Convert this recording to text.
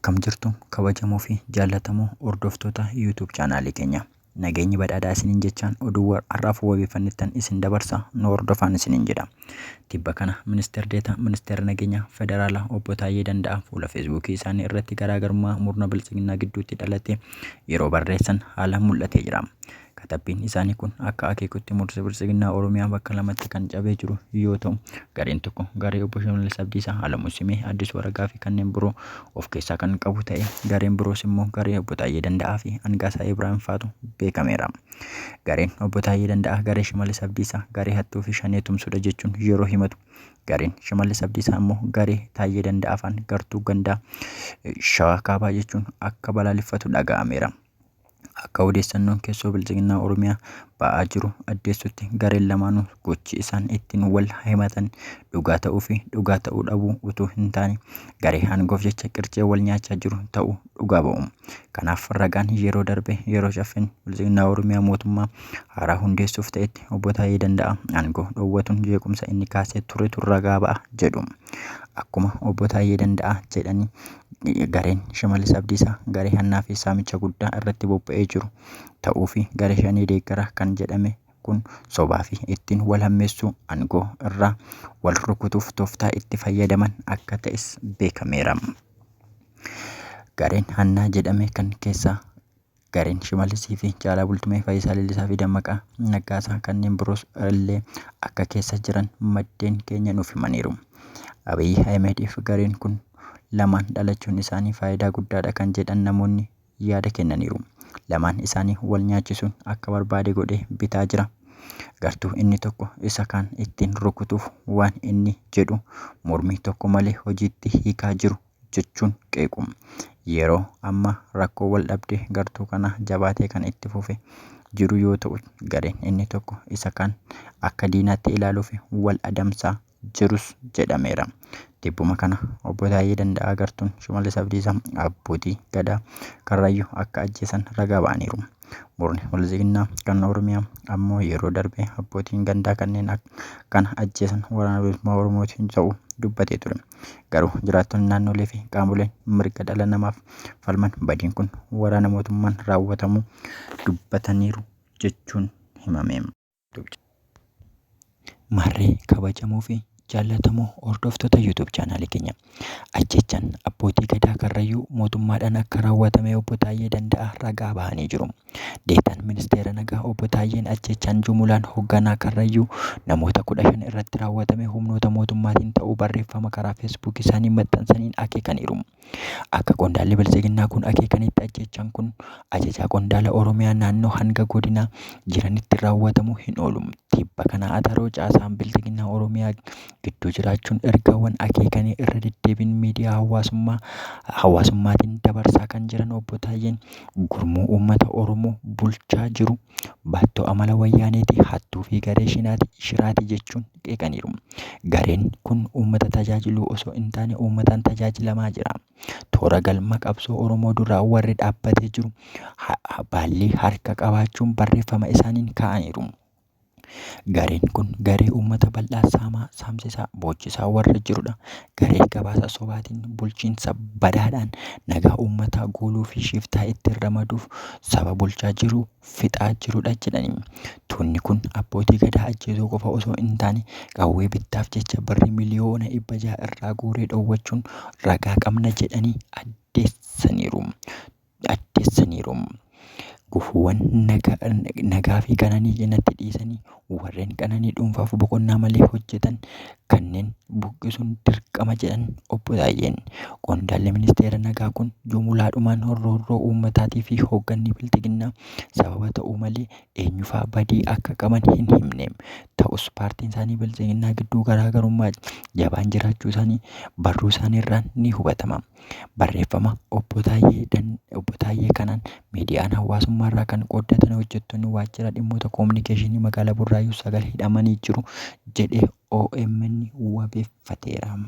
Akkam jirtu kabajamoo fi jaallatamoo hordoftoota YouTube chaanaalii keenya. Nageenyi badhaadhaa isiniin jechaan oduu har'aaf wabeeffannettan isin dabarsa nu hordofaan isiniin jedha. Tibba kana ministeer deetaa ministeera nageenyaa federaalaa obbo Taayyee Danda'aa fuula feesbuukii isaanii irratti garaagarummaa murna biltsiginnaa gidduutti dhalate yeroo barreessan haala mul'atee jira. Katabbiin isaanii kun akka akeekutti murni Biltsiginnaa Oromiyaa bakka lamatti kan cabee jiru yoo ta'u, gareen tokko garee Obbo Shimallis Abdiisaa, Alamuu Simee, Addisuu Araggaa fi kanneen biroo of keessaa kan qabu ta'ee, gareen biroos immoo garee Obbo Taayyee Danda'aa fi Angaasaa Ibraahim faatu beekameera. Gareen Obbo Taayyee Danda'aa garee Shimallis Abdiisaa garee hattuu fi shanee tumsuudha jechuun yeroo himatu, gareen Shimallis Abdiisaa immoo garee Taayyee Danda'aa faan gartuu gandaa Shawaa Kaabaa jechuun akka balaaleffatu dhaga'ameera. Akka odeessannoon keessoo Biltsiginnaa Oromiyaa ba'aa jiru addeessutti gareen lamaanuu gochi isaan ittiin wal himatan dhugaa ta'uu fi dhugaa ta'uu dhabuu utuu hin taane garee aangoof jecha qircee wal nyaachaa jiru ta'uu dhugaa ba'u. Kanaaf ragaan yeroo darbe yeroo caffeen Biltsiginnaa Oromiyaa mootummaa haaraa hundeessuuf ta'etti Obbo Taayyee Danda'aa aangoo dhoowwatuun jeequmsa inni kaasee turetu ragaa ba'a jedhu. Akkuma Obbo Taayyee Danda'aa jedhanii gareen Shimallis Abdiisaa garee hannaa fi saamicha guddaa irratti bobba'ee jiru ta'uu fi garee shanee deeggara kan jedhame kun sobaa fi ittiin wal hammeessuu aangoo irraa wal rukutuuf tooftaa itti fayyadaman akka ta'es beekameera. Gareen hannaa jedhame kan keessaa Gareen Shimallisii fi Caalaa Bultumee, Fayyisaa Leellisaa fi Dammaqaa Naggaasaa kanneen biroos illee akka keessa jiran maddeen keenya nuuf himaniiru. Abiyyi Ahimediif gareen kun lamaan dhalachuun isaanii faayidaa guddaadha kan jedhan namoonni yaada kennaniiru. Lamaan isaanii wal nyaachisuun akka barbaade godhee bitaa jira. Gartuu inni tokko isa kaan ittiin rukutuuf waan inni jedhu mormii tokko malee hojiitti hiikaa jiru jechuun qeequ. Yeroo ammaa rakkoo wal dhabdee gartuu kanaa jabaatee kan itti fufe jiru yoo ta'u, gareen inni tokko isa kaan akka diinaatti ilaaluufi wal adamsaa jirus jedhameera. Tibbuma kana Obbo Taayyee Danda'aa gartuun Shimallis Abdiisaa abbootii Gadaa Karrayyuu akka ajjeesan ragaa ba'aniiru. Murni Biltsiginnaa kan Oromiyaa ammoo yeroo darbe abbootiin gandaa kanneen kana ajjeesan Waraana Bilisummaa Oromootiin ta'uu dubbatee ture. Garuu jiraattonni naannolee fi qaamoleen mirga dhala namaaf falman badiin kun waraana mootummaan raawwatamuu dubbataniiru jechuun himame. Maarree kabajamoo fi jaallatamoo hordoftoota YouTube chaanaalii keenya. Ajjeechaan abbootii gadaa Karrayyuu mootummaadhaan akka raawwatame obbo Taayyee Danda'aa ragaa bahanii jiru. Deetaan Ministeera Nagaa Obbo Taayyeen ajjeechaan jumulaan hogganaa Karrayyuu namoota 15 irratti raawwatame humnoota mootummaatiin ta'uu barreeffama karaa Facebook isaanii maxxansaniin akeekaniiru. Akka qondaalli Biltsiginnaa kun akeekanitti ajjeechaan kun ajajaa qondaala Oromiyaa naannoo hanga godinaa jiranitti raawwatamuu hin oolu. Tibba kana ataroo caasaan Biltsiginnaa Oromiyaa gidduu jiraachuun ergaawwan akeekanii irra deddeebiin miidiyaa hawaasummaa hawaasummaatiin dabarsaa kan jiran Obbo Taayyeen gurmuu uummata Oromoo bulchaa jiru baattoo amala wayyaaneeti hattuu fi garee shinaati shiraati jechuun qeeqaniiru. Gareen kun uummata tajaajiluu osoo hin taane uummataan tajaajilamaa jira. Toora galma qabsoo Oromoo duraa warri dhaabbatee jiru baallii harka qabaachuun barreeffama isaaniin kaa'aniiru. Gareen kun garee uummata bal'aa saamaa, saamsisaa, boochisaa warra jirudha. Garee gabaasa sobaatiin bulchiinsa badaadhaan nagaa uummataa gooluu fi shiftaa ittiin ramaduuf saba bulchaa jiru fixaa jirudha jedhani. Tuunni kun abbootii gadaa ajjeesuu qofa osoo hin taane qawwee bittaaf jecha birrii miliyoona 600 irraa guuree dhoowwachuun ragaa qabna jedhanii addeessaniiru. Addeessaniiru. Gufuuwwan nagaa fi qananii cinatti dhiisanii warreen qananii dhuunfaaf boqonnaa malee hojjetan kanneen buqqisuun dirqama jedhan Obbo Taayyeen. Qondaalli ministeera nagaa kun jumulaadhumaan roorroo uummataatii fi hoogganni bilxiginnaa sababa ta'uu malee eenyufaa badii akka qaban hin himne. Ta'us paartiin isaanii bilxiginnaa gidduu garaagarummaa jabaan jiraachuu isaanii barruu isaaniirraan ni hubatama. Barreeffama Obbo Taayyee Dan Obbo Taayyee kanaan miidiyaan hawaasummaarraa kan qooddatan hojjettoonni waajjira dhimmoota koominikeeshinii magaalaa Burraayyuu 9 hidhamanii jiru jedhee OMN wabeeffateera.